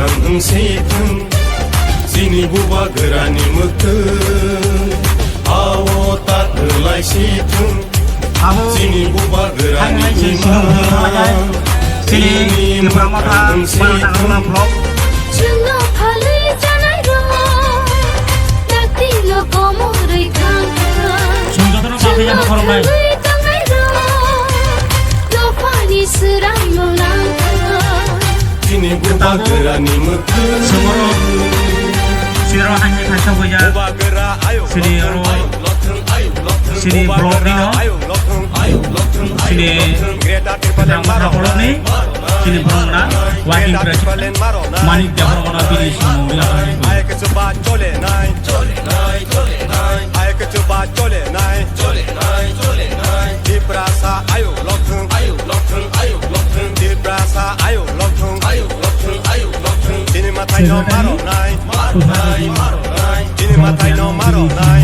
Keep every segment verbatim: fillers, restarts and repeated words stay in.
Wng si thung, chini bubagrani mwktwng, ao ta kwlai si thung. Abo chini bubagrani hai hai si imang, sino hwnwi thanglaijak. Chini chini Tipra Motha, wng si Banata thung. Rwla vlog. Chwngno phalwi janai rok, dakti no komorwi thang thang. Chwng jotono bakhe Chwngno yaphar khoroknai. Phalwi tangnai rok, dophani swrang no nang thang. Chini bubagrani mwktwng. Sumoro. Siro hanje khaisa boya. Bubagra ayo. Sini oro. Sini vlog ni no. Sini Tipra Motha vlog ni. Sini vlog na. Working president. Manik Debbarma bini sini mungwi asani. Ayo kechuba chole nai. Ayo kechuba chole nai. Tiprasa ayo lokthung. Tiprasa ayo lokthung. Chini mathai no maro nai. Chini mathai no maro nai.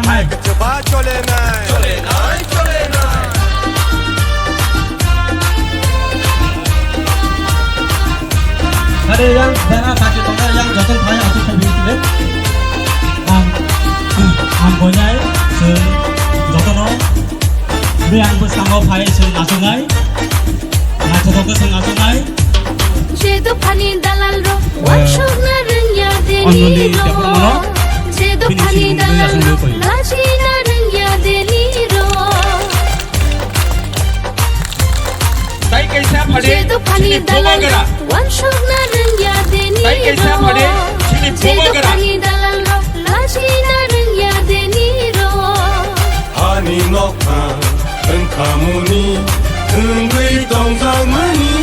Ayo kechuba chole nai. Ade yang bera sakit tongkha, yang joto thai asuk thai bini sini. Ang, ang boyai, se joto no. Be ang bwskango phai se nasungai. Naithothok khe se nasungai. Je dophani dalal rok, wansukna rwngya deni rok. Je dophani dalal rok, lachina rwngya deni rok. Tai kaisa phade chini bubagra. Wansukna rwngya deni rok. Tai kaisa phade chini bubagra. Je dophani dalal rok, lachina rwngya deni rok. Ani nokha wngkhamuni wngwi tongjakmani,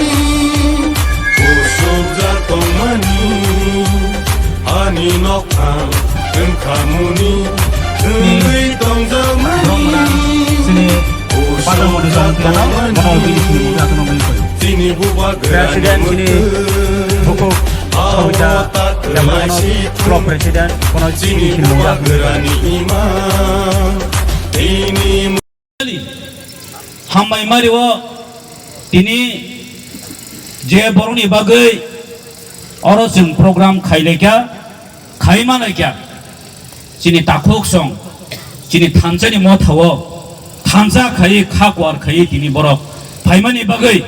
usukjak tongmani. Ani nokha wngkhamuni wngwi tongjakmani. Sini Patharmoni Jamatia no, bono bini sini bubagra no mui koi. President sini buku Sorja Jamatia no, club president, bono sini sini bubagra. Hambai mari o tini je borokni bagwi oro chwng program khailaikha, khaima laikha. Chini takhuk song, chini thansa ni motha o thansa khai, kha kwar khai tini borok phaimani bagwi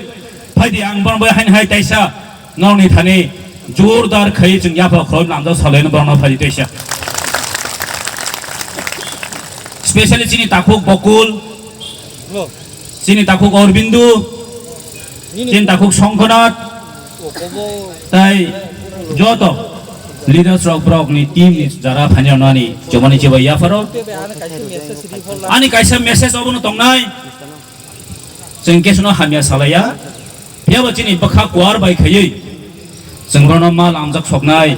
phaidi ang borok bai hain hai taisa. Nokni thani jordar khai chwng yapha khorok namjak salai no borokno phai tei sa. Specially chini takhuk Bokul, chini takhuk Aurobindo, chini takhuk Songkhonath, tai joto leaders rok borokni team ni jara phani rok nani chumani chibai yapharo. Ani kaisa message obono tongnai. Chwng kesono hamya salaiya, phiyaba chini bwkha kuar bai khaiwi chwng bono ma lamjak soknai.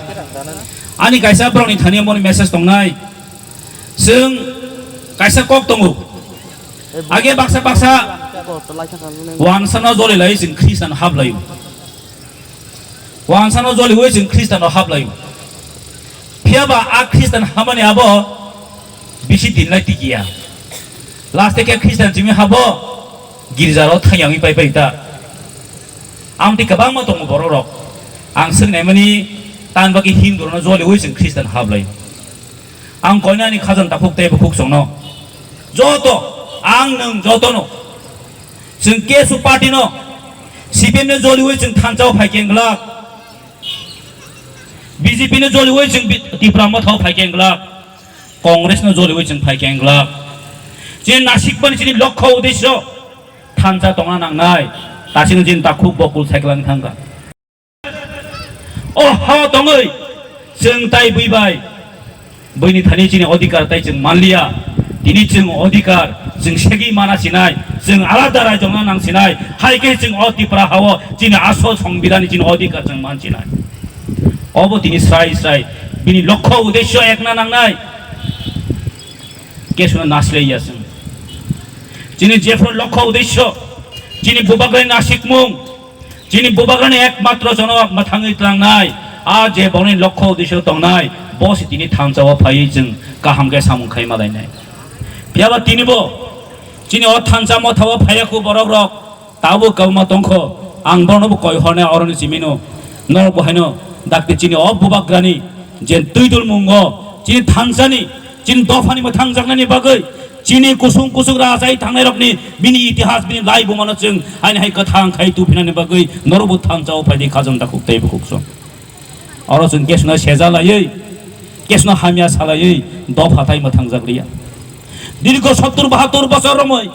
Ani kaisa borokni thani moni message tongnai. Chwng kaisa kok tongo. Age baksa baksa wansano joli lai chwng Khristan hap laio. Wansano joliwi chwng Khristiano haplaio. Phiyaba a Khristian hamani abo bisi din lai tikiya. Last khe Khristian simi habo girjaro thangyangwi pai pai ta. Amtwi kwbangma tongo borok rok. Ang swngnaimani tan bagwi Hindu rokno joliwi chwng Khristian haplaio. Ang koinani khajang takhuk tei bukhuk chwngno joto ang nwng jotono Chwng K S U party no, C P M no joliwi chwng thansa o phai khe glak. B J P no joliwi chwng bi-, Tipra Motha o phai khe glak. Congress no joliwi chwng phai khe glak. Chini nasikmani chini lokho uddesyo thansa tongna nangnai. Tasino chini takhuk bokol saikwlangwi thangkha. O ha tongwi chwng tai bwi bai bwini thani chini odhikar tai chwng manliya. Tini chwng odhikar chwng segwi mana sinai, chwng alada raijona nang sinai, hai khe chwng o Tipra hao chini asol songbidani chini odhikar chwng man sinai. Obo tini srai srai bini lokho uddesyo ekna nangnai. Kesuna nasilaiya chwng. Chini jephru lokho uddesyo, chini bubagrani nasikmung, chini bubagrani ekmatro jono mwthangwi tlangnai, a je bongni lokho uddesyo tongnai, bo se tini thansa o phaiwi chwng kaham khe samung khai malainai. Phiyaba tini bo chini o thansa motha o phaiya khu borok rok tabuk kwbangma tongkho. Ang bono bo koi hornai oroni simino, norok bo haino dakti chini o bubagrani je twi dol mungo, chini thangsani, chini dophani mwthangjaknani bagwi, chini kusung kusung rajai thangnairokni bini itihas, bini laibumano chwng aini hai kwthang khai tuphinani bagwi norok bo thansa o phaidi khajang dakhuk tei bukhuk song. Oro chwng kesno seja laiwi, kesno hamya salaiwi dopha tai mwthangjak liya. Dirgo sottur bahattur bosor romwi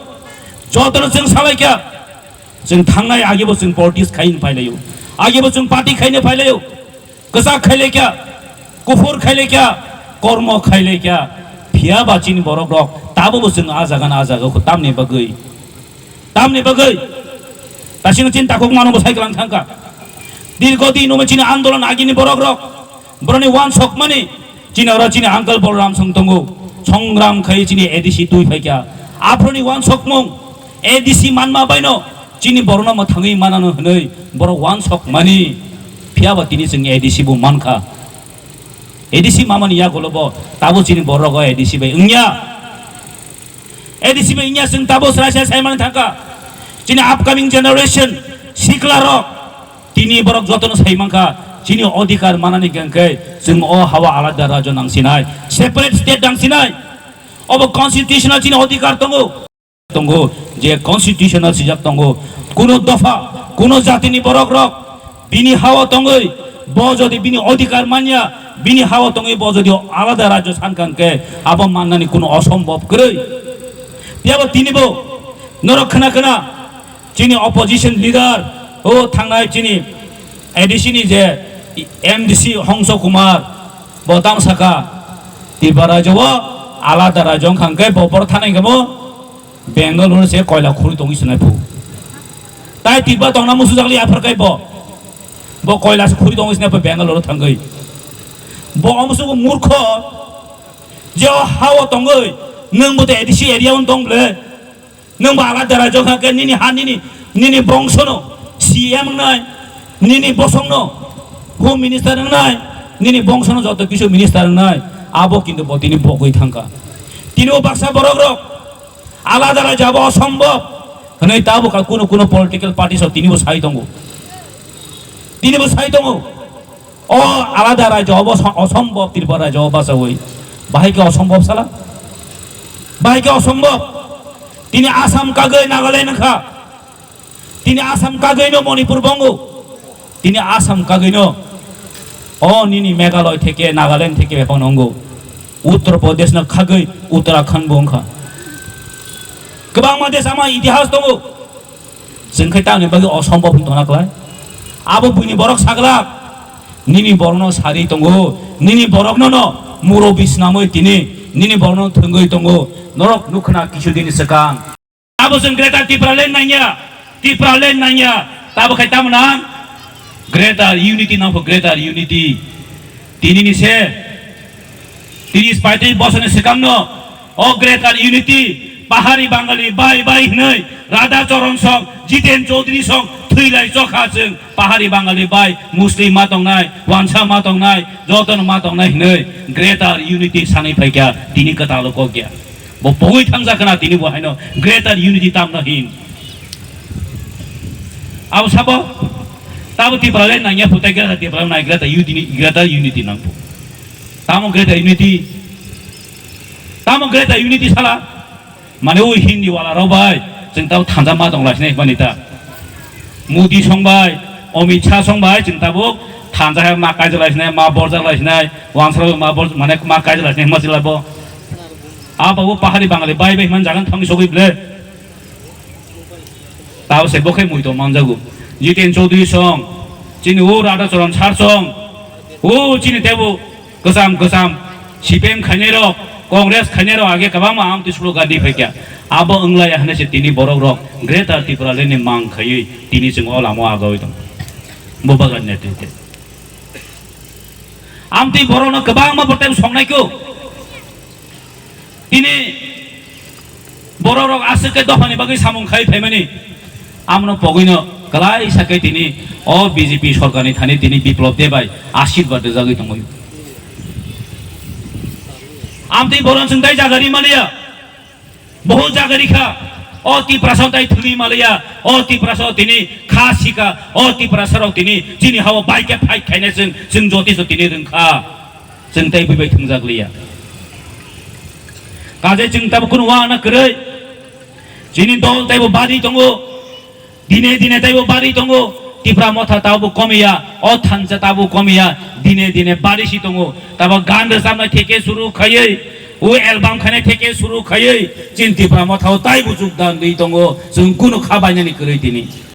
jotono chwng salaikha, chwng thangnai agibo chwng politics khaina phailaio, agibo chwng party khaina phailaio, kwchak khailaikha, kuphur khailaikha, kormo khailaikha, phiya ba chini borok rok tabo bo chwng a jaga na a jaga kho tamni bagwi. Tamni bagwi tasing chin takhuk mano bo cycle ang thangka. Dirgo din umai chini andolon agini borok rok, boroni wansok mani chini oro chini uncle Bolram song tongo, songram khai chini A D C twi phaikha. Aphuruni wansok mung A D C manma baino chini borokno mwthangwi manano hwnwi borok wansok mani, phiya ba tini chwng A D C bo mankha. A D C mamani yagulo bo tabo chini borok A D C bai wngya. A D C bai wngya chwng tabo srai srai sai mani thangka. Chini upcoming generation sikla rok tini borok jotono sai mankha. Chini odhikar manani hwnkhe chwng o hawa alada rajyo nangsinai, separate state nangsinai. Obo constitutional chini odhikar tongo. Tongo, je constitutional swijak tongo, kuno dopha, kuno jatini borok rok bini hao tongwi, bo jodi bini odhikar manya, bini hao tongwi bo jodi alada rajyo sankha hwnkhe abo mannani kuno osombob kwrwi. Phiya bo tini bo norok khna khna chini opposition leader o thangnai chini A D C ni je M D C Hongso Kumar bo tamo saka Tripura rajyo o alada rajyo wngkha hwnkhe bo borok thanai hwnkhe bo Bangalore se koila khuri tongwi sinai phu. Tai Tripura tongna musujakli aphar kai bo. Bo koila se khuri tongwi sinai phu Bangalore thangwi. Bo omo sugo murkho je o hao tongwi nwng bo te A D C area on tong ble. Nwng bo alada rajyo kha khe nini ha nini, nini bongsono C M wngnai, nini bosongno Home Minister wngnai, nini bongsono joto kisu minister wngnai. Abo kintu bo tini bogwi thangkha. Tini o baksa borok rok alada rajyo abo osombob hwnwi tabuk kuno kuno political party so tini bo sai tongo, tini bo sai tongo. O alada rajyo obo so-, osombob Tripura rajyo o bachawi. Bahai khe osombob sala? Bahai khe osombob? Tini Assam kagwi Nagaland wngkha. Tini Assam kagwi no Manipur bongo. Tini Assam kagwi no o nini Meghalaya theke Nagaland theke bepang nongo. Uttar Pradesh no khagwi Uttarakhand bo wngkha. Kwbangma desh ama itihas tongo. Chwng khe tamni bagwi osombob wng tongna klai? Abo buini borok saglak. Nini borokno sari tongo. Nini borokno no muro bisnamwi tini. Nini borokno thwngwi tongo. Norok nukhna kisu dini swkang. Abo chwng Greater Tipraland nangya. Tipraland nangya. Tabo khai tamo nang? Greater unity nangkho, greater unity. Tinini se, tris paitris bosorni swkangno o Greater Unity, Pahari Bangali bai bai hwnwi Radha Charan song, Jiten Chaudhary song, thwilai chokha chwng Pahari Bangali bai, Muslim ma tongnai, Wansa ma tongnai, jotono ma tongnai hwnwi Greater Unity sanwi phaikha, tini kwtal kok ya. Bo pogwi thangjakha na tini bo haino Greater Unity tamno hin. Abo sabo, tabo Tipraland nangya phutai Greater Tipraland nai Greater Unity, Greater Unity nangphu. Tamo Greater Unity, tamo Greater Unity sala. Mane o Hindi wala rok bai, chwng tamo thanja ma tong lai sinai mani ta. Modi song bai, Amit Shah song bai, chwng tabuk thanja hai ma kaijak lai sinai, ma borjak lai sinai, wansara bai ma bor-, mane ma kaijak lai sinai, ma chwla bo. Abo bo Pahari Bangali bai bai man jagan thangwi sogwi ble. Tao se bo khe mui tong manjago. Jiten Chaudhary song, chini o Radha Charan sir song, o chini tebo kwcham kwcham C P M khainai rok, Congress khainai rok age kwbangma amtwi slogan di phaikha. Abo wnglaiya hwnwi se tini borok rok Greater Tipraland ni mang khaiwi tini chwng o lama o agawi tong. Bo bagan netrite. Amtwi borokno kwbangma bo tei songnai kho. Tini borok rok aswk khe dophani bagwi samung khai phaimani, amno pogwino kwlai sakhe tini o B J P sorkarni thani tini Biplop Deb bai ashirbad rwjagwi tongwi. Amtwi borok chwng tai jaga ri maliya, bohut jaga rikha, O Tiprasa tai thwngwi maliya, o Tiprasa tini kha sika, o Tiprasa rok tini chini hao bai khe fight khainai chwng, chwng jotiso tini rwngkha. Chwng tai buibai thwngjak liya. Kaje chwng tabuk kunu wana kwrwi. Chini dol taibo bari tongo. Dine dine taibo bari tongo. Tipra motha tabuk komiya, o thansa tabuk komiya. Dine dine bari si tongo. Tabo gan rwchapnai theke suru khaiwi, o album khainai theke suru khaiwi, chini Tipra mothao taibo jukdan dwi tongo. Chwng kunu kha bainani kwrwi tini.